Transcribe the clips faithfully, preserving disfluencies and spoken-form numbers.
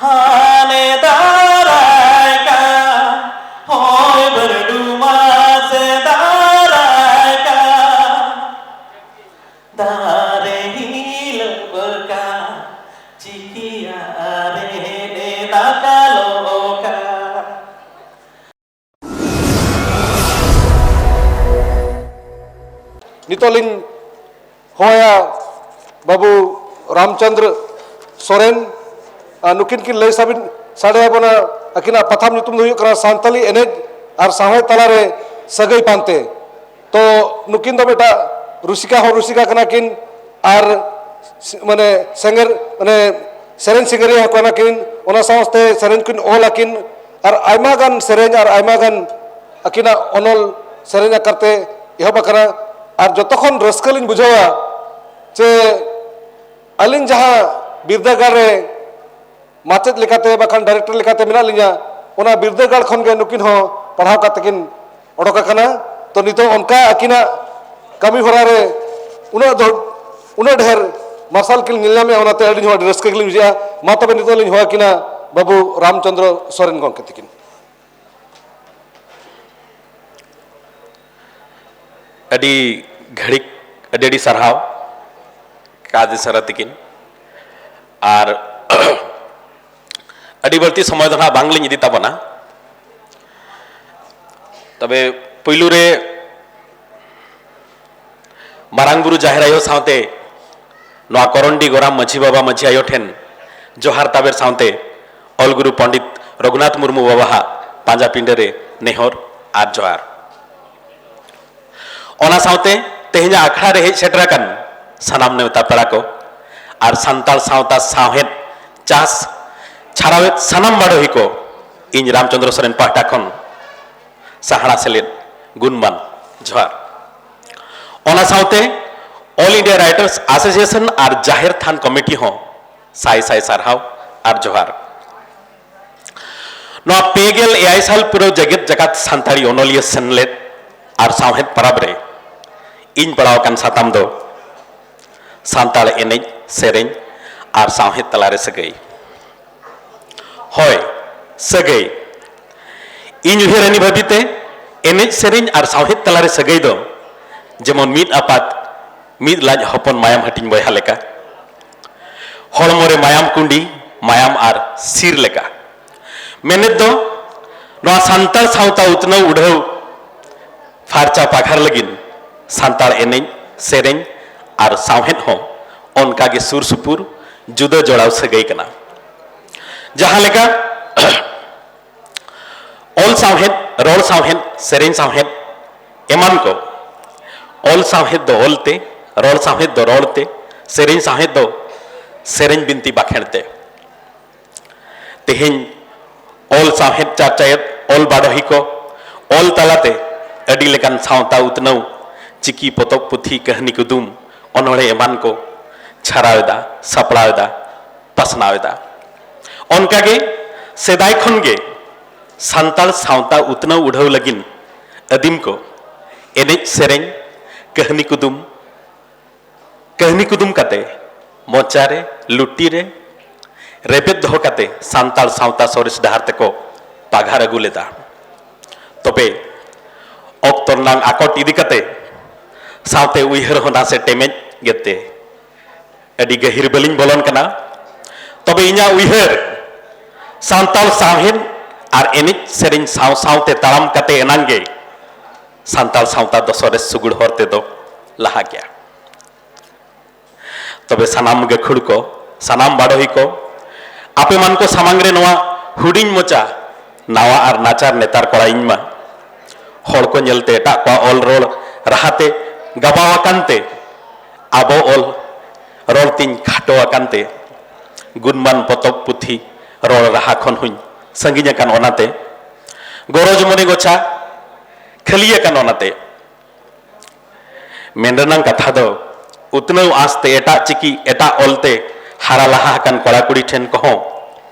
ᱦᱟᱱᱮ ᱫᱟᱨᱟᱭ ᱠᱟᱱ, ᱦᱚᱭ ᱵᱟᱹᱨᱰᱩ ᱢᱟᱥᱮ ᱫᱟᱨᱟᱭ ᱠᱟᱱ᱾ ᱫᱟᱨᱮ ᱦᱤᱞᱟᱹᱣ ᱟᱠᱟᱱ, ᱪᱤᱠᱤᱭᱟ ᱨᱮ ᱫᱟᱠᱟᱞᱚᱜ ᱠᱟᱱ᱾ ᱱᱤᱛᱚᱜ ᱞᱤᱧ ᱦᱚᱦᱚᱭᱟ ᱵᱟᱹᱵᱩ ᱨᱟᱢᱪᱚᱸᱫᱽᱨᱚ ᱥᱚᱨᱮᱱ᱾ ᱟᱨ ᱱᱩᱠᱤᱱ ᱠᱤᱱ ᱞᱟᱹᱭ ᱥᱟᱵᱤᱱ ᱥᱟᱰᱮ ᱟᱵᱚᱱᱟ᱾ ᱟᱹᱠᱤᱱᱟᱜ ᱯᱟᱛᱷᱟᱢ ᱧᱩᱛᱩᱢ ᱫᱚ ᱦᱩᱭᱩᱜ ᱠᱟᱱᱟ ᱥᱟᱱᱛᱟᱞᱤ ᱮᱱᱮᱡ ᱟᱨ ᱥᱟᱶᱦᱮᱫ ᱛᱟᱞᱟᱨᱮ ᱥᱟᱹᱜᱟᱹᱭ ᱯᱟᱱᱛᱮ᱾ ᱛᱚ ᱱᱩᱠᱤᱱ ᱫᱚ ᱢᱤᱫᱴᱟᱜ ᱨᱩᱥᱤᱠᱟ ᱦᱚᱸ ᱨᱩᱥᱤᱠᱟ ᱠᱟᱱᱟ ᱠᱤᱱ, ᱟᱨ ᱥ- ᱢᱟᱱᱮ ᱥᱮᱸᱜᱮᱞ ᱢᱟᱱᱮ ᱥᱮᱨᱮᱧ ᱥᱤᱝᱜᱟᱹᱨᱤᱭᱟᱹ ᱦᱚᱸ ᱠᱟᱱᱟ ᱠᱤᱱ᱾ ᱚᱱᱟ ᱥᱟᱶᱛᱮ ᱥᱮᱨᱮᱧ ᱠᱤᱱ ᱚᱞ ᱟᱹᱠᱤᱱ, ᱟᱨ ᱟᱭᱢᱟ ᱜᱟᱱ ᱥᱮᱨᱮᱧ ᱟᱨ ᱟᱭᱢᱟ ᱜᱟᱱ ᱟᱹᱠᱤᱱᱟᱜ ᱚᱱᱚᱞ ᱥᱮᱨᱮᱧ ᱟᱠᱟᱨ ᱛᱮ ᱮᱦᱚᱵ ᱟᱠᱟᱱᱟ᱾ ᱟᱨ ᱡᱚᱛᱚ ᱠᱷᱚᱱ ᱨᱟᱹᱥᱠᱟᱹ ᱞᱤᱧ ᱵᱩᱡᱷᱟᱹᱣᱟ ᱡᱮ ᱟᱹᱞᱤᱧ ᱡᱟᱦᱟᱸ ᱵᱤᱨᱫᱟᱹᱜᱟᱲ ᱨᱮ ᱢᱟᱪᱮᱫ ᱞᱮᱠᱟᱛᱮ ᱵᱟᱠᱷᱟᱱ ᱰᱟᱭᱨᱮᱠᱴᱚᱨ ᱞᱮᱠᱟᱛᱮ ᱢᱮᱱᱟᱜ ᱞᱤᱧᱟ, ᱚᱱᱟ ᱵᱤᱨᱫᱟᱹᱜᱟᱲ ᱠᱷᱚᱱ ᱜᱮ ᱱᱩᱠᱤᱱ ᱦᱚᱸ ᱯᱟᱲᱦᱟᱣ ᱠᱟᱛᱮ ᱠᱤᱱ ᱚᱰᱚᱠ ᱟᱠᱟᱱᱟ᱾ ᱛᱚ ᱱᱤᱛᱚᱜ ᱚᱱᱠᱟ ᱟᱹᱠᱤᱱᱟᱜ ᱠᱟᱹᱢᱤ ᱦᱚᱨᱟ ᱨᱮ ᱩᱱᱟᱹᱜ ᱫᱚ ᱩᱱᱟᱹᱜ ᱰᱷᱮᱨ ᱢᱟᱨᱥᱟᱞ ᱠᱤᱱ ᱧᱮᱞ ᱧᱟᱢᱮᱫᱼᱟ, ᱚᱱᱟᱛᱮ ᱟᱹᱞᱤᱧ ᱦᱚᱸ ᱟᱹᱰᱤ ᱨᱟᱹᱥᱠᱟᱹ ᱜᱮᱞᱤᱧ ᱵᱩᱡᱷᱟᱹᱣᱟ᱾ ᱢᱟ ᱛᱚᱵᱮ ᱱᱤᱛᱚᱜ ᱞᱤᱧ ᱦᱚᱦᱚ ᱟᱹᱠᱤᱱᱟ ᱵᱟᱹᱵᱩ ᱨᱟᱢᱪᱚᱸᱫᱽᱨᱚ ᱥᱚᱨᱮᱱ ᱜᱚᱢᱠᱮ ᱛᱟᱹᱠᱤᱱ᱾ ᱟᱹᱰᱤ ᱜᱷᱟᱹᱲᱤᱠ ᱟᱹᱰᱤ ᱟᱹᱰᱤ ᱥᱟᱨᱦᱟᱣ ᱠᱟᱡᱽ ᱥᱟᱨᱟ ᱛᱤᱠᱤᱱ᱾ ᱟᱨ ᱟᱹᱰᱤ ᱵᱟᱹᱲᱛᱤ ᱥᱚᱢᱚᱭ ᱫᱚ ᱱᱟᱦᱟᱜ ᱵᱟᱝᱞᱤᱧ ᱤᱫᱤ ᱛᱟᱵᱚᱱᱟ᱾ ᱛᱚᱵᱮ ᱯᱩᱭᱞᱩ ᱨᱮ ᱢᱟᱨᱟᱝ ᱵᱩᱨᱩ ᱡᱟᱦᱮᱨ ᱟᱭᱳ ᱥᱟᱶᱛᱮ ᱱᱚᱣᱟ ᱠᱚᱨᱚᱱᱰᱤ ᱜᱚᱨᱟᱢ ᱢᱟᱹᱡᱷᱤ ᱵᱟᱵᱟ ᱢᱟᱹᱡᱷᱤ ᱟᱭᱳ ᱴᱷᱮᱱ ᱡᱚᱦᱟᱨ ᱛᱟᱵᱮᱨ ᱥᱟᱶᱛᱮ ᱚᱞ ᱜᱩᱨᱩ ᱯᱚᱱᱰᱤᱛ ᱨᱚᱜᱷᱩᱱᱟᱛᱷ ᱢᱩᱨᱢᱩ ᱵᱟᱵᱟᱣᱟᱜ ᱯᱟᱸᱡᱟ ᱯᱤᱸᱰᱟᱹ ᱨᱮ ᱱᱮᱦᱚᱨ ᱟᱨ ᱡᱚᱦᱟᱨ᱾ ᱚᱱᱟ ᱥᱟᱶᱛᱮ ᱛᱮᱦᱮᱧᱟᱜ ᱟᱠᱷᱲᱟ ᱨᱮ ᱦᱮᱡ ᱥᱮᱴᱮᱨ ᱟᱠᱟᱱ ᱥᱟᱱᱟᱢ ᱱᱮᱣᱛᱟ ᱯᱮᱲᱟ ᱠᱚ ᱟᱨ ᱥᱟᱱᱛᱟᱲ ᱥᱟᱶᱛᱟ ᱥᱟᱶᱦᱮᱫ ᱪᱟᱥ ᱪᱷᱟᱨᱟᱣᱮᱫ ᱥᱟᱱᱟᱢ ᱵᱟᱰᱚᱦᱤ ᱠᱚ ᱤᱧ ᱨᱟᱢᱪᱚᱸᱫᱽᱨᱚ ᱥᱚᱨᱮᱱ ᱯᱟᱦᱴᱟ ᱠᱷᱚᱱ ᱥᱟᱦᱟᱲᱟ ᱥᱮᱞᱮᱫ ᱜᱩᱱᱢᱟᱱ ᱡᱚᱦᱟᱨ᱾ ᱚᱱᱟ ᱥᱟᱶᱛᱮ All India Writers Association ᱟᱨ ᱡᱟᱦᱮᱨ ᱛᱷᱟᱱ ᱠᱚᱢᱤᱴᱤ ᱦᱚᱸ ᱥᱟᱭ ᱥᱟᱭ ᱥᱟᱨᱦᱟᱣ ᱟᱨ ᱡᱚᱦᱟᱨ᱾ ᱱᱚᱣᱟ ᱯᱮ ᱜᱮᱞ ᱮᱭᱟᱭ ᱥᱟᱞ ᱯᱩᱨᱟᱹᱣ ᱡᱮᱜᱮᱛ ᱡᱟᱠᱟᱛ ᱥᱟᱱᱛᱟᱲᱤ ᱚᱱᱚᱞᱤᱭᱟᱹ ᱥᱮᱢᱞᱮᱫ ᱟᱨ ᱥᱟᱶᱦᱮᱫ ᱯᱟᱨᱟᱵᱽ ᱨᱮ ᱤᱧ ᱯᱟᱲᱟᱣ ᱟᱠᱟᱱ ᱥᱟᱛᱟᱢ ᱫᱚ ᱥᱟᱱᱛᱟᱲ ᱮᱱᱮᱡ ᱥᱮᱨᱮᱧ ᱟᱨ ᱥᱟᱶᱦᱮᱫ ᱛᱟᱞᱟᱨᱮ ᱥᱟᱹᱜᱟᱹᱭ᱾ ᱦᱳᱭ, ᱥᱟᱹᱜᱟᱹᱭ᱾ ᱤᱧ ᱩᱭᱦᱟᱹᱨ ᱟᱹᱱᱤ ᱵᱷᱟᱹᱵᱤ ᱛᱮ ᱮᱱᱮᱡ ᱥᱮᱨᱮᱧ ᱟᱨ ᱥᱟᱶᱦᱮᱫ ᱛᱟᱞᱟᱨᱮ ᱥᱟᱹᱜᱟᱹᱭ ᱫᱚ ᱡᱮᱢᱚᱱ ᱢᱤᱫ ᱟᱯᱟᱛ ᱢᱤᱫ ᱞᱟᱡ ᱦᱚᱯᱚᱱ ᱢᱟᱭᱟᱢ ᱦᱟᱹᱴᱤᱧ ᱵᱚᱭᱦᱟ ᱞᱮᱠᱟ, ᱦᱚᱲᱢᱚ ᱨᱮ ᱢᱟᱭᱟᱢ ᱠᱩᱸᱰᱤ, ᱢᱟᱭᱟᱢ ᱟᱨ ᱥᱤᱨ ᱞᱮᱠᱟ᱾ ᱢᱮᱱᱮᱫ ᱫᱚ, ᱱᱚᱣᱟ ᱥᱟᱱᱛᱟᱲ ᱥᱟᱶᱛᱟ ᱩᱛᱱᱟᱹᱣ ᱩᱰᱷᱟᱹᱣ ᱯᱷᱟᱨᱪᱟ ᱯᱟᱜᱷᱟᱨ ᱞᱟᱹᱜᱤᱫ ᱥᱟᱱᱛᱟᱲ ᱮᱱᱮᱡ ᱥᱮᱨᱮᱧ ᱟᱨ ᱥᱟᱶᱦᱮᱫ ᱦᱚᱸ ᱚᱱᱠᱟᱜᱮ ᱥᱩᱨ ᱥᱩᱯᱩᱨ ᱡᱩᱫᱟᱹ ᱡᱚᱲᱟᱣ ᱥᱟᱹᱜᱟᱹᱭ ᱠᱟᱱᱟ᱾ ᱡᱟᱦᱟᱸ ᱞᱮᱠᱟ ᱚᱞ ᱥᱟᱶᱦᱮᱫ, ᱨᱚᱲ ᱥᱟᱶᱦᱮᱫ, ᱥᱮᱨᱮᱧ ᱥᱟᱶᱦᱮᱫ ᱮᱢᱟᱱ ᱠᱚ, ᱚᱞ ᱥᱟᱶᱦᱮᱫ ᱫᱚ ᱚᱞ ᱛᱮ, ᱨᱚᱲ ᱥᱟᱶᱦᱮᱫ ᱫᱚ ᱨᱚᱲ ᱛᱮ, ᱥᱮᱨᱮᱧ ᱥᱟᱶᱦᱮᱫ ᱫᱚ ᱥᱮᱨᱮᱧ ᱵᱤᱱᱛᱤ ᱵᱟᱠᱷᱮᱬ ᱛᱮ᱾ ᱛᱮᱦᱮᱧ ᱚᱞ ᱥᱟᱶᱦᱮᱫ ᱪᱟᱨᱪᱟᱭᱮᱫ ᱚᱞ ᱵᱟᱰᱚᱦᱤ ᱠᱚ ᱚᱞ ᱛᱟᱞᱟᱛᱮ ᱟᱹᱰᱤ ᱞᱮᱠᱟᱱ ᱥᱟᱶᱛᱟ ᱩᱛᱱᱟᱹᱣ, ᱪᱤᱠᱤ, ᱯᱚᱛᱚᱵ, ᱯᱩᱛᱷᱤ, ᱠᱟᱹᱦᱱᱤ, ᱠᱩᱫᱩᱢ, ᱚᱱᱚᱬᱦᱮ ᱮᱢᱟᱱ ᱠᱚ ᱪᱷᱟᱨᱟᱣ ᱮᱫᱟ, ᱥᱟᱯᱲᱟᱣ ᱮᱫᱟ, ᱯᱟᱥᱱᱟᱣ ᱮᱫᱟ᱾ ᱚᱱᱠᱟᱜᱮ ᱥᱮᱫᱟᱭ ᱠᱷᱚᱱ ᱜᱮ ᱥᱟᱱᱛᱟᱲ ᱥᱟᱶᱛᱟ ᱩᱛᱱᱟᱹᱣ ᱩᱰᱷᱟᱹᱣ ᱞᱟᱹᱜᱤᱫ ᱟᱹᱫᱤᱢ ᱠᱚ ᱮᱱᱮᱡ ᱥᱮᱨᱮᱧ, ᱠᱟᱹᱦᱱᱤ ᱠᱩᱫᱩᱢ, ᱠᱟᱹᱦᱱᱤ ᱠᱩᱫᱩᱢ ᱠᱟᱛᱮ ᱢᱚᱪᱟ ᱨᱮ, ᱞᱩᱴᱤ ᱨᱮ ᱨᱮᱵᱮᱫ ᱫᱚᱦᱚ ᱠᱟᱛᱮ ᱥᱟᱱᱛᱟᱲ ᱥᱟᱶᱛᱟ ᱥᱚᱨᱮᱥ ᱰᱟᱦᱟᱨ ᱛᱮᱠᱚ ᱯᱟᱜᱷᱟᱨ ᱟᱹᱜᱩ ᱞᱮᱫᱟ᱾ ᱛᱚᱵᱮ ᱚᱠᱛᱚ ᱨᱮᱱᱟᱝ ᱟᱠᱚᱴ ᱤᱫᱤ ᱠᱟᱛᱮ ᱥᱟᱶᱛᱮ ᱩᱭᱦᱟᱹᱨ ᱦᱚᱸ ᱱᱟᱥᱮ ᱴᱮᱢᱮᱡ ᱜᱮᱛᱮ ᱟᱹᱰᱤ ᱜᱟᱹᱦᱤᱨ ᱵᱟᱹᱞᱤᱧ ᱵᱚᱞᱚᱱ ᱠᱟᱱᱟ᱾ ᱛᱚᱵᱮ ᱤᱧᱟᱹᱜ ᱩᱭᱦᱟᱹᱨ ᱥᱟᱱᱛᱟᱲ ᱥᱟᱶᱦᱮᱫ ᱟᱨ ᱮᱱᱮᱡ ᱥᱮᱨᱮᱧ ᱥᱟᱶ ᱥᱟᱶᱛᱮ ᱛᱟᱲᱟᱢ ᱠᱟᱛᱮ ᱮᱱᱟᱝ ᱜᱮ ᱥᱟᱱᱛᱟᱲ ᱥᱟᱶᱛᱟ ᱫᱚ ᱥᱚᱨᱮᱥ ᱥᱩᱜᱩᱲ ᱦᱚᱨ ᱛᱮᱫᱚ ᱞᱟᱦᱟ ᱜᱮᱭᱟ᱾ ᱛᱚᱵᱮ ᱥᱟᱱᱟᱢ ᱜᱟᱹᱠᱷᱩᱲ ᱠᱚ, ᱥᱟᱱᱟᱢ ᱵᱟᱰᱚᱦᱤ ᱠᱚ, ᱟᱯᱮ ᱢᱟᱱ ᱠᱚ ᱥᱟᱢᱟᱝ ᱨᱮ ᱱᱚᱣᱟ ᱦᱩᱰᱤᱧ ᱢᱚᱪᱟ ᱱᱟᱣᱟ ᱟᱨ ᱱᱟᱪᱟᱨ ᱱᱮᱛᱟᱨ ᱠᱚᱲᱟ ᱤᱧ ᱢᱟ ᱦᱚᱲ ᱠᱚ ᱧᱮᱞᱛᱮ ᱮᱴᱟᱜ ᱠᱚᱣᱟᱜ ᱚᱞ ᱨᱚᱲ ᱨᱟᱦᱟᱛᱮ ᱜᱟᱵᱟᱣ ᱟᱠᱟᱱ ᱛᱮ ᱟᱵᱚ ᱚᱞ ᱨᱚᱲ ᱛᱤᱧ ᱠᱷᱟᱴᱚ ᱟᱠᱟᱱ ᱛᱮ ᱜᱩᱱᱢᱟᱱ ᱯᱚᱛᱚᱵ ᱯᱩᱛᱷᱤ ᱨᱚᱲ ᱨᱟᱦᱟ ᱠᱷᱚᱱ ᱦᱚᱧ ᱥᱟᱺᱜᱤᱧ ᱟᱠᱟᱱ ᱚᱱᱟᱛᱮ ᱜᱚᱨᱚᱡᱽ ᱢᱚᱱᱮ ᱜᱚᱪᱷᱟ ᱠᱷᱟᱹᱞᱤ ᱟᱠᱟᱱ ᱚᱱᱟᱛᱮ ᱢᱮᱱ ᱨᱮᱱᱟᱝ ᱠᱟᱛᱷᱟ ᱫᱚ, ᱩᱛᱱᱟᱹᱣ ᱟᱸᱥ ᱛᱮ ᱮᱴᱟᱜ ᱪᱤᱠᱤ, ᱮᱴᱟᱜ ᱚᱞ ᱛᱮ ᱦᱟᱨᱟ ᱞᱟᱦᱟ ᱟᱠᱟᱱ ᱠᱚᱲᱟ ᱠᱩᱲᱤ ᱴᱷᱮᱱ ᱠᱚᱦᱚᱸ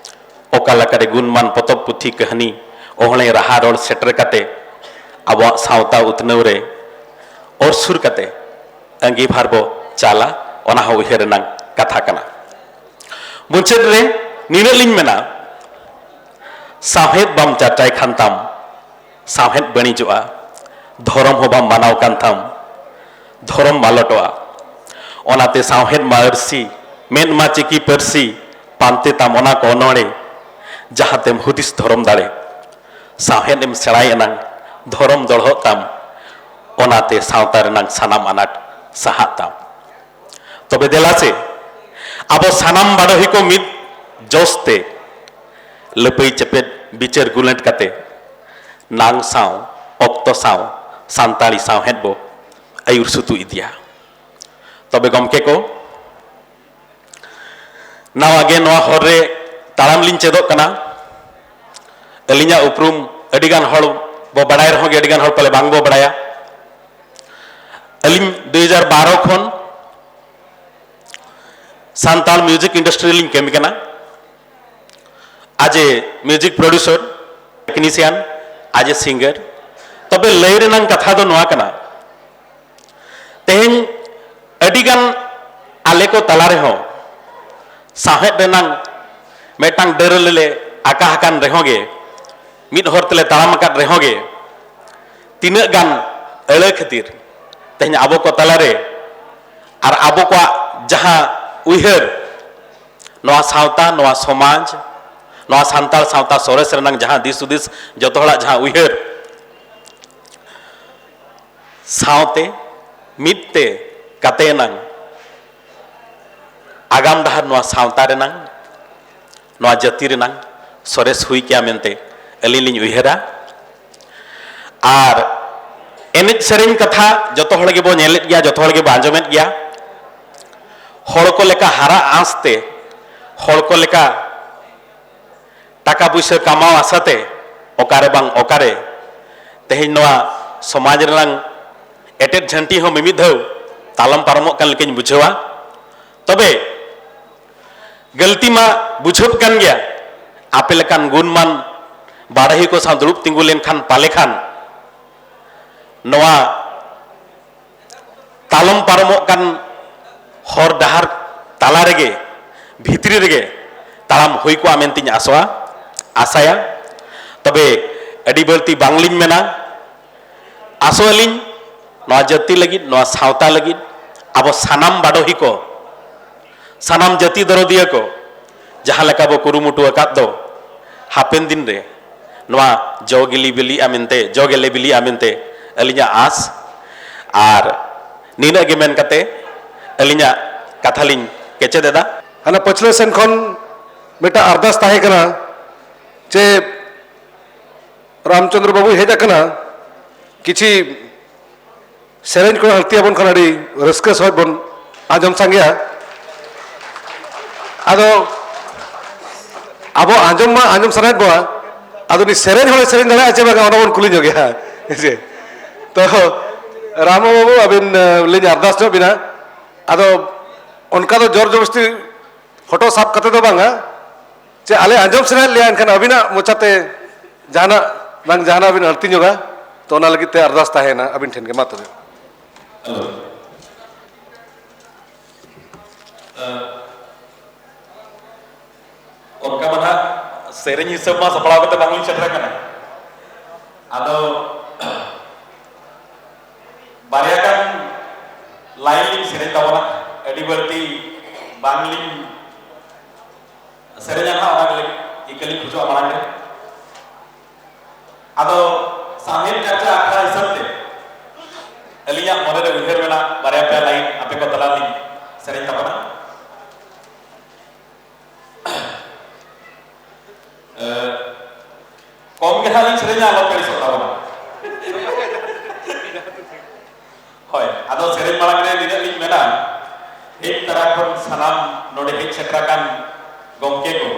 ᱚᱠᱟ ᱞᱮᱠᱟᱨᱮ ᱜᱩᱱᱢᱟᱱ ᱯᱚᱛᱚᱵ, ᱯᱩᱛᱷᱤ, ᱠᱟᱹᱦᱱᱤ, ᱚᱦᱬᱮ, ᱨᱟᱦᱟ, ᱨᱚᱲ ᱥᱮᱴᱮᱨ ᱠᱟᱛᱮ ᱟᱵᱚᱣᱟᱜ ᱥᱟᱶᱛᱟ ᱩᱛᱱᱟᱹᱣ ᱨᱮ ᱚᱨ ᱥᱩᱨ ᱠᱟᱛᱮ ᱟᱺᱜᱤᱵᱷᱟᱨ ᱵᱚ ᱪᱟᱞᱟ, ᱚᱱᱟ ᱦᱚᱸ ᱩᱭᱦᱟᱹᱨ ᱨᱮᱱᱟᱝ ᱠᱟᱛᱷᱟ ᱠᱟᱱᱟ᱾ ᱢᱩᱪᱟᱹᱫ ᱨᱮ ᱱᱤᱱᱟᱹᱜ ᱞᱤᱧ ᱢᱮᱱᱟ, ᱥᱟᱶᱦᱮᱫ ᱵᱟᱢ ᱪᱟᱨᱪᱟᱭ ᱠᱷᱟᱱ ᱛᱟᱢ ᱥᱟᱶᱦᱮᱫ ᱵᱟᱹᱲᱤᱡᱚᱜᱼᱟ, ᱫᱷᱚᱨᱚᱢ ᱦᱚᱸ ᱵᱟᱢ ᱢᱟᱱᱟᱣ ᱠᱟᱱ ᱛᱟᱢ ᱫᱷᱚᱨᱚᱢ ᱢᱟᱞᱚᱴᱚᱜᱼᱟ᱾ ᱚᱱᱟᱛᱮ ᱥᱟᱶᱦᱮᱫ ᱢᱟ ᱟᱹᱨᱥᱤ, ᱢᱮᱫ ᱢᱟ ᱪᱤᱠᱤ ᱯᱟᱹᱨᱥᱤ, ᱯᱟᱱᱛᱮ ᱛᱟᱢ ᱚᱱᱟ ᱠᱚ ᱚᱱᱚᱬᱦᱮ, ᱡᱟᱦᱟᱸ ᱛᱮᱢ ᱦᱩᱫᱤᱥ ᱫᱷᱚᱨᱚᱢ ᱫᱟᱲᱮ᱾ ᱥᱟᱶᱦᱮᱫ ᱮᱢ ᱥᱮᱬᱟᱭ ᱮᱱᱟᱝ ᱫᱷᱚᱨᱚᱢ ᱫᱚᱲᱦᱚᱜ ᱛᱟᱢ, ᱚᱱᱟᱛᱮ ᱥᱟᱶᱛᱟ ᱨᱮᱱᱟᱝ ᱥᱟᱱᱟᱢ ᱟᱱᱟᱴ ᱥᱟᱦᱟᱜ ᱛᱟᱢ᱾ ᱛᱚᱵᱮ ᱫᱮᱞᱟ ᱥᱮ, ᱟᱵᱚ ᱥᱟᱱᱟᱢ ᱵᱟᱰᱚᱦᱤ ᱠᱚ ᱢᱤᱫ ᱡᱚᱥ ᱛᱮ ᱞᱟᱹᱯᱟᱹᱭ ᱪᱮᱯᱮᱫ ᱵᱤᱪᱟᱹᱨ ᱜᱩᱞᱟᱹᱴ ᱠᱟᱛᱮ ᱱᱟᱝ ᱥᱟᱶ, ᱚᱠᱛᱚ ᱥᱟᱶ ᱥᱟᱱᱛᱟᱲᱤ ᱥᱟᱶᱦᱮᱫ ᱵᱚ ᱟᱹᱭᱩᱨ ᱥᱩᱛᱩ ᱤᱫᱤᱭᱟ᱾ ᱛᱚᱵᱮ ᱜᱚᱢᱠᱮ ᱠᱚ, ᱱᱟᱣᱟ ᱜᱮ ᱱᱚᱣᱟ ᱦᱚᱨ ᱨᱮ ᱛᱟᱲᱟᱢ ᱞᱤᱧ ᱪᱮᱫᱚᱜ ᱠᱟᱱᱟ᱾ ᱟᱹᱞᱤᱧᱟᱜ ᱩᱯᱨᱩᱢ ᱟᱹᱰᱤᱜᱟᱱ ᱦᱚᱲ ᱵᱚ ᱵᱟᱲᱟᱭ ᱨᱮᱦᱚᱸ ᱜᱮ ᱟᱹᱰᱤᱜᱟᱱ ᱦᱚᱲ ᱯᱟᱞᱮ ᱵᱟᱝ ᱵᱚ ᱵᱟᱲᱟᱭᱟ᱾ ᱟᱹᱞᱤᱧ ᱫᱩ ᱦᱟᱡᱟᱨ ᱵᱟᱨᱚ ᱠᱷᱚᱱ ᱥᱟᱱᱛᱟᱲ ᱢᱤᱭᱩᱡᱤᱠ ᱤᱱᱰᱟᱥᱴᱨᱤ ᱨᱮᱞᱤᱧ ᱠᱟᱹᱢᱤ ᱠᱟᱱᱟ, as a music producer, technician, as a singer᱾ ᱛᱚᱵᱮ ᱞᱟᱹᱭ ᱨᱮᱱᱟᱝ ᱠᱟᱛᱷᱟ ᱫᱚ ᱱᱚᱣᱟ ᱠᱟᱱᱟ, ᱛᱮᱦᱮᱧ ᱟᱹᱰᱤᱜᱟᱱ ᱟᱞᱮ ᱠᱚ ᱛᱟᱞᱟ ᱨᱮᱦᱚᱸ ᱥᱟᱶᱦᱮᱫ ᱨᱮᱱᱟᱝ ᱢᱤᱫᱴᱟᱝ ᱰᱟᱹᱨ ᱞᱮ ᱟᱠᱟ ᱟᱠᱟᱱ ᱨᱮᱦᱚᱸ ᱜᱮ, ᱢᱤᱫ ᱦᱚᱨ ᱛᱮᱞᱮ ᱛᱟᱲᱟᱢ ᱟᱠᱟᱫ ᱨᱮᱦᱚᱸ ᱜᱮ, ᱛᱤᱱᱟᱹᱜ ᱜᱟᱱ ᱟᱹᱲᱟᱹ ᱠᱷᱟᱹᱛᱤᱨ ᱛᱮᱦᱮᱧ ᱟᱵᱚ ᱠᱚ ᱛᱟᱞᱟᱨᱮ ᱟᱨ ᱟᱵᱚ ᱠᱚᱣᱟᱜ ᱡᱟᱦᱟᱸ ᱩᱭᱦᱟᱹᱨ, ᱱᱚᱣᱟ ᱥᱟᱶᱛᱟ, ᱱᱚᱣᱟ ᱥᱚᱢᱟᱡᱽ, ᱱᱚᱣᱟ ᱥᱟᱱᱛᱟᱲ ᱥᱟᱶᱛᱟ ᱥᱚᱨᱮᱥ ᱨᱮᱱᱟᱜ ᱡᱟᱦᱟᱸ ᱫᱤᱥ ᱦᱩᱫᱤᱥ, ᱡᱚᱛᱚ ᱦᱚᱲᱟᱜ ᱡᱟᱦᱟᱸ ᱩᱭᱦᱟᱹᱨ, ᱥᱟᱶᱛᱮ ᱢᱤᱫ ᱛᱮ ᱠᱟᱛᱮ ᱮᱱᱟᱝ ᱟᱜᱟᱢ ᱰᱟᱦᱟᱨ ᱱᱚᱣᱟ ᱥᱟᱶᱛᱟ ᱨᱮᱱᱟᱝ, ᱱᱚᱣᱟ ᱡᱟᱹᱛᱤ ᱨᱮᱱᱟᱝ ᱥᱚᱨᱮᱥ ᱦᱩᱭ ᱠᱮᱭᱟ ᱢᱮᱱᱛᱮ ᱟᱹᱞᱤᱧ ᱞᱤᱧ ᱩᱭᱦᱟᱹᱨᱟ᱾ ᱟᱨ ᱮᱱᱮᱡ ᱥᱮᱨᱮᱧ ᱠᱟᱛᱷᱟ ᱡᱚᱛᱚ ᱦᱚᱲ ᱜᱮᱵᱚ ᱧᱮᱞᱮᱫ ᱜᱮᱭᱟ, ᱡᱚᱛᱚ ᱦᱚᱲ ᱜᱮᱵᱚ ᱟᱸᱡᱚᱢᱮᱫ ᱜᱮᱭᱟ᱾ ᱦᱚᱲ ᱠᱚ ᱞᱮᱠᱟ ᱦᱟᱨᱟ ᱟᱸᱥ ᱛᱮ, ᱦᱚᱲ ᱠᱚ ᱞᱮᱠᱟ ᱴᱟᱠᱟ ᱯᱩᱭᱥᱟᱹ ᱠᱟᱢᱟᱣ ᱟᱥᱟᱛᱮ ᱚᱠᱟᱨᱮ ᱵᱟᱝ ᱚᱠᱟᱨᱮ ᱛᱮᱦᱮᱧ ᱱᱚᱣᱟ ᱥᱚᱢᱟᱡᱽ ᱨᱮᱱᱟᱝ ᱮᱴᱮᱫ ᱡᱷᱟᱹᱱᱴᱤ ᱦᱚᱸ ᱢᱤᱢᱤᱫ ᱫᱷᱟᱣ ᱛᱟᱞᱚᱢ ᱯᱟᱨᱚᱢᱚᱜ ᱠᱟᱱ ᱞᱮᱠᱟᱧ ᱵᱩᱡᱷᱟᱹᱣᱟ᱾ ᱛᱚᱵᱮ ᱜᱟᱹᱞᱛᱤ ᱢᱟ ᱵᱩᱡᱷᱟᱹᱜ ᱠᱟᱱ ᱜᱮᱭᱟ, ᱟᱯᱮ ᱞᱮᱠᱟᱱ ᱜᱩᱱᱢᱟᱱ ᱵᱟᱰᱟᱦᱤ ᱠᱚ ᱥᱟᱶ ᱫᱩᱲᱩᱵ ᱛᱤᱸᱜᱩ ᱞᱮᱱᱠᱷᱟᱱ ᱯᱟᱞᱮ ᱠᱷᱟᱱ ᱱᱚᱣᱟ ᱛᱟᱞᱚᱢ ᱯᱟᱨᱚᱢᱚᱜ ᱠᱟᱱ ᱦᱚᱨ ᱰᱟᱦᱟᱨ ᱛᱟᱞᱟ ᱨᱮᱜᱮ, ᱵᱷᱤᱛᱨᱤ ᱨᱮᱜᱮ ᱛᱟᱲᱟᱢ ᱦᱩᱭ ᱠᱚᱜᱼᱟ ᱢᱮᱱᱛᱮᱧ ᱟᱥᱚᱜᱼᱟ᱾ ᱟᱥᱟᱭᱟ᱾ ᱛᱚᱵᱮ ᱟᱹᱰᱤ ᱵᱟᱹᱲᱛᱤ ᱵᱟᱝᱞᱤᱧ ᱢᱮᱱᱟ, ᱟᱥᱚᱜ ᱟᱹᱞᱤᱧ ᱱᱚᱣᱟ ᱡᱟᱹᱛᱤ ᱞᱟᱹᱜᱤᱫ, ᱱᱚᱣᱟ ᱥᱟᱶᱛᱟ ᱞᱟᱹᱜᱤᱫ, ᱟᱵᱚ ᱥᱟᱱᱟᱢ ᱵᱟᱰᱚᱦᱤ ᱠᱚ, ᱥᱟᱱᱟᱢ ᱡᱟᱹᱛᱤ ᱫᱚᱨᱚᱫᱤᱭᱟᱹ ᱠᱚ ᱡᱟᱦᱟᱸ ᱞᱮᱠᱟ ᱵᱚ ᱠᱩᱨᱩᱢᱩᱴᱩ ᱟᱠᱟᱫ ᱫᱚ, ᱦᱟᱯᱮᱱ ᱫᱤᱱ ᱨᱮ ᱱᱚᱣᱟ ᱡᱚ ᱜᱮᱞᱮ ᱵᱤᱞᱤᱜᱼᱟ ᱢᱮᱱᱛᱮ, ᱡᱚ ᱜᱮᱞᱮ ᱵᱤᱞᱤᱜᱼᱟ ᱢᱮᱱᱛᱮ ᱟᱹᱞᱤᱧᱟᱜ ᱟᱸᱥ᱾ ᱟᱨ ᱱᱤᱱᱟᱹᱜ ᱜᱮ ᱢᱮᱱ ᱠᱟᱛᱮ ᱟᱹᱞᱤᱧᱟᱜ ᱠᱟᱛᱷᱟ ᱞᱤᱧ ᱠᱮᱪᱮᱫ ᱮᱫᱟ᱾ ᱦᱟᱱᱟ ᱯᱟᱹᱪᱷᱞᱟᱹ ᱥᱮᱱ ᱠᱷᱚᱱ ᱢᱤᱫᱴᱟᱝ ᱟᱨᱫᱟᱥ ᱛᱟᱦᱮᱸ ᱠᱟᱱᱟ ᱡᱮ ᱨᱟᱢᱪᱚᱸᱫᱽᱨᱚ ᱵᱟᱵᱩᱭ ᱦᱮᱡ ᱟᱠᱟᱱᱟ, ᱠᱤᱪᱷᱤ ᱥᱮᱨᱮᱧ ᱠᱚ ᱦᱟᱹᱲᱛᱤ ᱟᱵᱚᱱ ᱠᱷᱟᱱ ᱟᱹᱰᱤ ᱨᱟᱹᱥᱠᱟᱹ ᱥᱚᱦᱚᱡ ᱵᱚᱱ ᱟᱸᱡᱚᱢ ᱥᱟᱸᱜᱮᱭᱟ᱾ ᱟᱫᱚ ᱟᱵᱚ ᱟᱸᱡᱚᱢ ᱢᱟ ᱟᱸᱡᱚᱢ ᱥᱟᱱᱟᱭᱮᱫ ᱵᱚᱱᱟ, ᱟᱫᱚ ᱩᱱᱤ ᱥᱮᱨᱮᱧ ᱦᱚᱲᱮ ᱥᱮᱨᱮᱧ ᱫᱟᱲᱮᱭᱟᱜᱼᱟ ᱪᱮ ᱵᱟᱝᱟ, ᱚᱱᱟ ᱵᱚᱱ ᱠᱩᱞᱤ ᱧᱚᱜᱮᱭᱟ, ᱦᱮᱸ ᱥᱮ? ᱛᱚ ᱨᱟᱢ ᱵᱟᱹᱵᱩ, ᱟᱹᱵᱤᱱ ᱞᱤᱧ ᱟᱨᱫᱟᱥ ᱧᱚᱜ ᱵᱤᱱᱟ, ᱟᱫᱚ ᱚᱱᱠᱟ ᱫᱚ ᱡᱳᱨ ᱡᱚᱵᱚᱥᱛᱤ ᱯᱷᱳᱴᱳ ᱥᱟᱵ ᱠᱟᱛᱮ ᱫᱚ ᱵᱟᱝᱟ, ᱪᱮ ᱟᱞᱮ ᱟᱸᱡᱚᱢ ᱥᱟᱱᱟᱭᱮᱫ ᱞᱮᱭᱟ, ᱮᱱᱠᱷᱟᱱ ᱟᱹᱵᱤᱱᱟᱜ ᱢᱚᱪᱟᱛᱮ ᱡᱟᱦᱟᱱᱟᱜ ᱵᱟᱝ ᱡᱟᱦᱟᱱᱟᱜ ᱵᱤᱱ ᱟᱹᱲᱛᱤ ᱧᱚᱜᱟ, ᱛᱚ ᱚᱱᱟ ᱞᱟᱹᱜᱤᱫ ᱛᱮ ᱟᱨᱫᱟᱥ ᱛᱟᱦᱮᱱᱟ ᱟᱹᱵᱤᱱ ᱴᱷᱮᱱ ᱜᱮ᱾ ᱢᱟ ᱛᱚᱵᱮ᱾ ᱦᱮᱞᱳ᱾ ᱚᱱᱠᱟ ᱢᱟ ᱱᱟᱦᱟᱜ ᱥᱮᱨᱮᱧ ᱦᱤᱥᱟᱹᱵ ᱢᱟ ᱥᱟᱯᱲᱟᱣ ᱠᱟᱛᱮ ᱵᱟᱝᱞᱤᱧ ᱥᱮᱴᱮᱨ ᱟᱠᱟᱱᱟ᱾ ᱟᱫᱚ ᱵᱟᱨᱭᱟ ᱜᱟᱱ ᱞᱟᱭᱤᱱ ᱞᱤᱧ ᱥᱮᱨᱮᱧ ᱛᱟᱵᱚᱱᱟ, ᱟᱹᱰᱤ ᱵᱟᱹᱲᱛᱤ ᱵᱟᱝᱞᱤᱧ ᱥᱮᱨᱮᱧᱟ ᱱᱟᱦᱟᱜ, ᱚᱱᱟ ᱜᱮ ᱤᱠᱟᱹ ᱞᱤᱧ ᱠᱷᱚᱡᱚᱜᱼᱟ ᱢᱟᱲᱟᱝ ᱨᱮ᱾ ᱟᱫᱚ ᱥᱟᱶᱦᱮᱫ ᱪᱟᱨᱪᱟ ᱟᱠᱷᱲᱟ ᱦᱤᱥᱟᱹᱵ ᱛᱮ ᱟᱹᱞᱤᱧᱟᱜ ᱢᱚᱱᱮ ᱨᱮ ᱩᱭᱦᱟᱹᱨ ᱢᱮᱱᱟᱜ ᱵᱟᱨᱭᱟ ᱯᱮᱭᱟ ᱞᱟᱭᱤᱱ ᱟᱯᱮ ᱠᱚ ᱛᱟᱞᱟ ᱞᱤᱧ ᱥᱮᱨᱮᱧ ᱛᱟᱵᱚᱱᱟ᱾ ᱮ, ᱠᱚᱢ ᱜᱮ ᱦᱟᱸᱜ ᱞᱤᱧ ᱥᱮᱨᱮᱧᱟ, ᱟᱞᱚ ᱯᱮ ᱟᱹᱲᱤᱥᱚᱜ ᱛᱟᱵᱚᱱᱟ᱾ ᱦᱳᱭ, ᱟᱫᱚ ᱥᱮᱨᱮᱧ ᱢᱟᱲᱟᱝ ᱨᱮ ᱱᱤᱱᱟᱹᱜ ᱞᱤᱧ ᱢᱮᱱᱟ, ᱦᱮᱡ ᱛᱚᱨᱟ ᱠᱷᱚᱱ ᱥᱟᱱᱟᱢ ᱱᱚᱰᱮ ᱦᱮᱡ ᱥᱮᱴᱮᱨ ᱟᱠᱟᱱ ᱜᱚᱢᱠᱮ ᱠᱚ,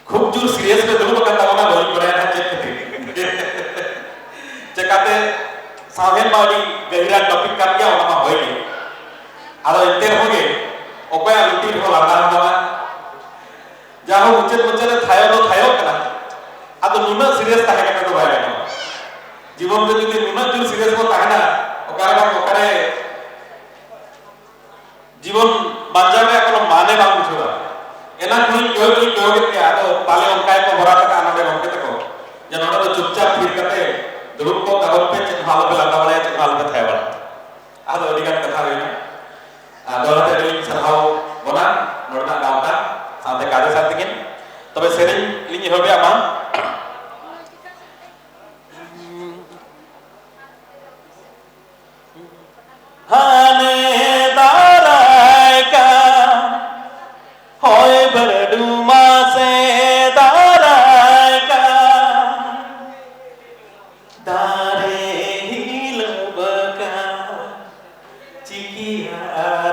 ᱠᱷᱩᱵ ᱡᱳᱨ ᱥᱤᱨᱤᱭᱟᱥ ᱨᱮ ᱫᱩᱲᱩᱵ ᱟᱠᱟᱱ ᱛᱟᱵᱚᱱᱟ, ᱵᱟᱹᱞᱤᱧ ᱵᱟᱲᱟᱭᱟ ᱱᱟᱦᱟᱜ ᱪᱮᱫ ᱠᱷᱟᱹᱛᱤᱨ᱾ ᱪᱮᱠᱟᱛᱮ ᱥᱟᱶᱦᱮᱫ ᱢᱟ ᱟᱹᱰᱤ ᱜᱟᱹᱦᱤᱨᱟᱱ ᱴᱚᱯᱤᱠ ᱠᱟᱱ ᱜᱮᱭᱟ, ᱚᱱᱟ ᱢᱟ ᱦᱳᱭ ᱜᱮ᱾ ᱟᱫᱚ ᱮᱱᱛᱮ ᱨᱮᱦᱚᱸ ᱜᱮ ᱚᱠᱚᱭᱟᱜ ᱞᱩᱛᱩᱨ ᱨᱮᱦᱚᱸ ᱞᱟᱸᱫᱟ ᱦᱚᱸ ᱵᱟᱝᱟ᱾ ᱡᱟᱦᱟᱸ ᱢᱩᱪᱟᱹᱫ ᱢᱩᱪᱟᱹᱫ ᱨᱮ ᱛᱷᱟᱭᱚ ᱫᱚ ᱛᱷᱟᱭᱚᱜ ᱠᱟᱱᱟ, ᱟᱫᱚ ᱱᱩᱱᱟᱹᱜ ᱥᱤᱨᱤᱭᱟᱥ ᱛᱟᱦᱮᱸ ᱠᱟᱛᱮ ᱫᱚ ᱵᱟᱭ ᱜᱟᱱᱚᱜᱼᱟ᱾ ᱡᱤᱵᱚᱱ ᱨᱮ ᱡᱩᱫᱤ ᱱᱩᱱᱟᱹᱜ ᱡᱳᱨ ᱥᱤᱨᱤᱭᱟᱥ ᱵᱚ ᱛᱟᱦᱮᱱᱟ, ᱚᱠᱟᱨᱮ ᱵᱟᱝ ᱚᱠᱟᱨᱮ ᱡᱤᱵᱚᱱ ᱵᱟᱧᱪᱟᱣ ᱨᱮᱭᱟᱜ ᱠᱳᱱᱳ ᱢᱟᱱᱮ ᱵᱟᱝ ᱵᱩᱡᱷᱟᱹᱜᱼᱟ᱾ ᱮᱱᱟᱝ ᱠᱷᱚᱱᱤᱧ ᱠᱚᱭᱚᱜ ᱠᱚᱧ ᱟᱞᱚᱯᱮ ᱞᱟᱸᱫᱟ ᱵᱟᱲᱟᱭᱟ, ᱪᱮᱫ ᱦᱚᱸ ᱟᱞᱚᱯᱮ ᱛᱷᱟᱭᱟ ᱵᱟᱲᱟᱭᱟ᱾ ᱟᱫᱚ ᱟᱹᱰᱤ ᱜᱟᱱ ᱠᱟᱛᱷᱟ ᱦᱩᱭᱱᱟ᱾ ᱟᱨ ᱫᱚᱦᱲᱟ ᱛᱮ ᱟᱹᱰᱤ ᱞᱤᱧ ᱥᱟᱨᱦᱟᱣ ᱵᱚᱱᱟ ᱱᱚᱰᱮᱱᱟᱜ ᱜᱟᱶᱛᱟ ᱥᱟᱶᱛᱮ ᱠᱟᱫᱮ ᱥᱟᱨ ᱛᱟᱹᱠᱤᱱ᱾ ᱛᱚᱵᱮ ᱥᱮᱨᱮᱧ ᱞᱤᱧ ᱮᱦᱚᱵᱮᱜᱼᱟ ᱢᱟ᱾ ᱦᱟᱱᱮ ᱫᱟᱨᱟᱭ ᱠᱟᱱ ᱦᱚᱭ ᱵᱟᱹᱨᱰᱩ ᱢᱟᱥᱮ ᱫᱟᱨᱟᱭ ᱠᱟᱱ, ᱫᱟᱨᱮ ᱦᱤᱞᱟᱹᱣ ᱟᱠᱟᱱ, ᱪᱤᱠᱤᱭᱟ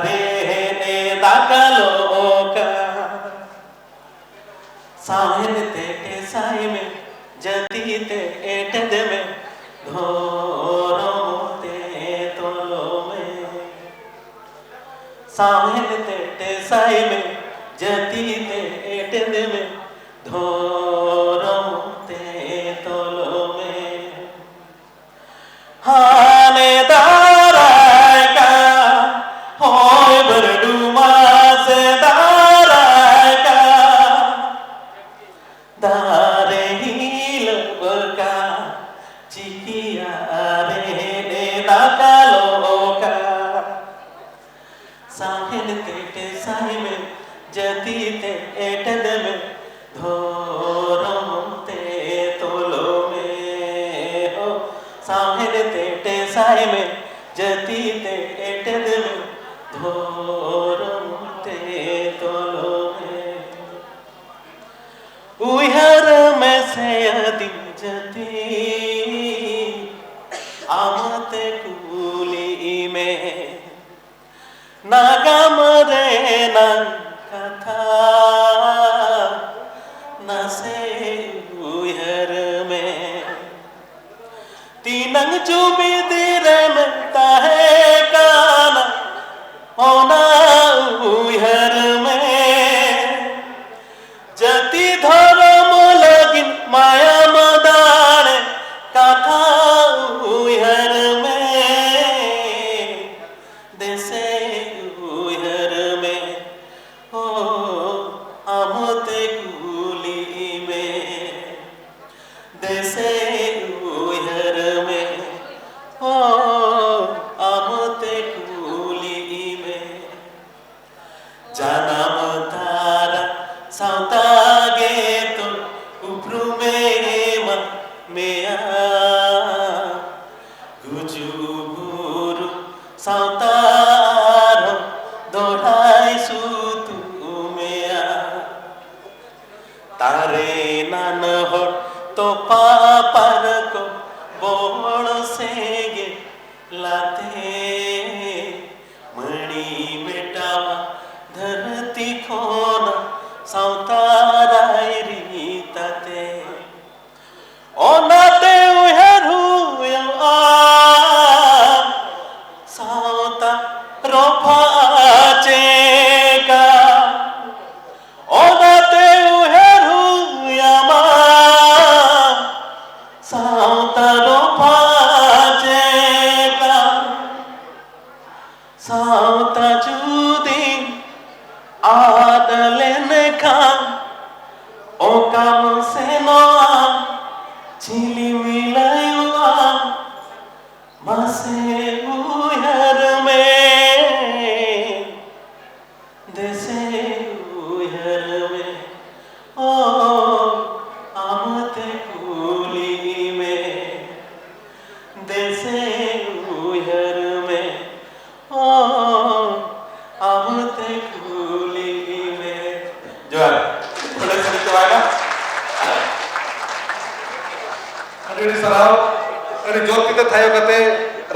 ᱨᱮ ᱦᱮᱱᱮ ᱫᱟᱠᱟᱞᱚᱜ ᱠᱟᱱ᱾ ᱥᱟᱶᱦᱮᱫ ᱛᱮ ᱴᱮᱥᱟᱭ ᱢᱮ, ᱡᱟᱹᱛᱤ ᱛᱮ ᱮᱴᱮᱫ ᱢᱮ, ᱫᱷᱚᱨᱚᱢ ᱛᱮ ᱛᱚᱞ ᱢᱮ᱾ ᱥᱟᱶᱦᱮᱫ ᱛᱮ ᱴᱮᱥᱟᱭ ᱢᱮ, ᱡᱟᱹᱛᱤ ᱛᱮ ᱮᱴᱮᱫ ᱢᱮ, ᱫᱷᱚᱨᱚᱢ ᱛᱮ ᱛᱚᱞ ᱢᱮ᱾ ᱦᱟᱱᱮ ᱫᱟᱨᱟᱭ ᱠᱟᱱ ᱦᱚᱭ ᱵᱟᱹᱨᱰᱩ ᱢᱟᱥᱮ ᱫᱟᱨᱟᱭ ᱠᱟᱱ, ᱫᱟᱨᱮ ᱦᱤᱞᱟᱹᱣ ᱟᱠᱟᱱ, ᱪᱤᱠᱤᱭᱟ ᱨᱮᱦᱮᱫ ᱮ ᱫᱟᱠᱟᱞᱚᱜ ᱠᱟᱱ᱾ ᱥᱟᱶᱦᱮᱫ ᱛᱮ ᱴᱮᱥᱟᱭ ᱢᱮ, ᱡᱟᱹᱛᱤ ᱛᱮ ᱮᱴᱮᱫ ᱢᱮ, ᱫᱷᱚᱨᱚᱢ ᱛᱮ ᱛᱚᱞ ᱢᱮ᱾ ᱦᱳ, ᱥᱟᱶᱦᱮᱫ ᱛᱮ ᱴᱮᱥᱟᱭ ᱢᱮ, ᱡᱟᱹᱛᱤ ᱛᱮ ᱮᱴᱮᱫ ᱢᱮ, ᱫᱷᱚᱨᱚᱢ ᱛᱮ ᱛᱚᱞ ᱢᱮ᱾ ᱩᱭᱦᱟᱹᱨ ᱢᱮᱥᱮ ᱟᱹᱫᱤᱢ ᱡᱟᱹᱛᱤ, ᱟᱢᱛᱮ ᱠᱩᱞᱤ ᱢᱮ᱾ ᱱᱟᱜᱟᱢ ᱨᱮᱱᱟᱝ ᱠᱟᱛᱷᱟ ᱱᱟᱥᱮ ᱩᱭᱦᱟᱹᱨ ᱢᱮ᱾ ᱛᱤᱱᱟᱹᱝ ᱡᱩᱢᱤᱫ ᱨᱮᱢ ᱛᱟᱦᱮᱸ ᱠᱟᱱᱟ, ᱚᱱᱟ ᱩᱭᱦᱟᱹᱨ ᱢᱮ᱾ ᱡᱟᱹᱛᱤ ᱫᱷᱚᱨᱚᱢ ᱞᱟᱹᱜᱤᱫ ᱢᱟᱭᱟᱢ ᱫᱟᱲᱮ ᱠᱟᱛᱷᱟ ᱩᱭᱦᱟᱹᱨ ᱢᱮ᱾ ᱫᱮᱥᱮ ᱩᱭᱦᱟᱹᱨ ᱢᱮ, ᱳ ᱟᱢᱛᱮ ᱠᱩᱞᱤ ᱢᱮ᱾ ᱫᱮᱥᱮ ᱩᱭᱦᱟᱹᱨ ᱢᱮ, ᱥᱟᱶᱛᱟ ᱜᱮᱛᱚ ᱩᱯᱨᱩᱢᱮ ᱮᱢᱟ ᱢᱮᱭᱟ᱾ ᱜᱩᱡᱩᱜ ᱵᱩᱨᱩ ᱥᱟᱶᱛᱟ ᱟᱨᱦᱚᱸ ᱫᱚᱦᱲᱟᱭ ᱥᱩᱛᱩᱜ ᱢᱮᱭᱟ᱾ ᱛᱟᱨᱮ ᱱᱟᱱ ᱦᱚᱲ ᱛᱚᱯᱟ ᱯᱟᱨᱠᱚᱢ ᱵᱚᱲ ᱥᱮᱸᱜᱮᱞ ᱞᱟᱛᱮ ᱢᱟᱹᱲᱤ ᱢᱮᱴᱟᱣᱟ ᱫᱷᱟᱹᱨᱛᱤ ᱠᱷᱚᱱ ᱥᱟᱶᱛᱟ ᱨᱟᱭᱨᱤᱛ ᱟᱛᱮ᱾ ᱚᱱᱟᱛᱮ ᱩᱭᱦᱟᱹᱨ ᱦᱩᱭᱩᱜᱼᱟ ᱥᱟᱶᱛᱟ ᱨᱚᱯᱷᱟ ᱪᱮᱠᱟ᱾ ᱚᱱᱟᱛᱮ ᱩᱭᱦᱟᱹᱨ ᱦᱩᱭᱟᱢᱟ ᱥᱟᱶᱛᱟ ᱨᱚᱯᱷᱟ ᱪᱮᱠᱟ᱾ ᱥᱟᱶᱛᱟ ᱡᱩᱫᱤ ᱟᱫ ᱞᱮᱱᱠᱷᱟᱱ ᱚᱠᱟᱢ ᱥᱮᱱᱚᱜᱼᱟ, ᱪᱤᱞᱤᱢ ᱞᱟᱹᱭᱚᱜᱼᱟ? ᱢᱟᱥᱮ ᱩᱭᱦᱟᱹᱨ ᱢᱮ, ᱫᱮᱥᱮ ᱩᱭᱦᱟᱹᱨ ᱢᱮ, ᱚ ᱟᱢᱛᱮ ᱠᱩᱞᱤ ᱢᱮ, ᱫᱮᱥᱮ ᱩᱭᱦᱟᱹᱨ ᱢᱮ, ᱚ ᱟᱢᱛᱮ ᱠᱩᱞᱤ ᱢᱮ᱾ ᱡᱚᱦᱟᱨ᱾ ᱱᱚᱰᱮ ᱥᱮᱨᱮᱧ ᱪᱟᱵᱟᱭᱮᱱᱟ᱾ ᱟᱹᱰᱤ ᱟᱹᱰᱤ ᱥᱟᱨᱦᱟᱣ᱾ ᱟᱹᱰᱤ ᱡᱳᱨ ᱠᱟᱛᱮ ᱛᱷᱟᱭᱚ ᱠᱟᱛᱮ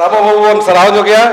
ᱨᱟᱢᱚ ᱵᱟᱹᱵᱩ ᱵᱚᱱ ᱥᱟᱨᱦᱟᱣ ᱧᱚᱜᱮᱭᱟ᱾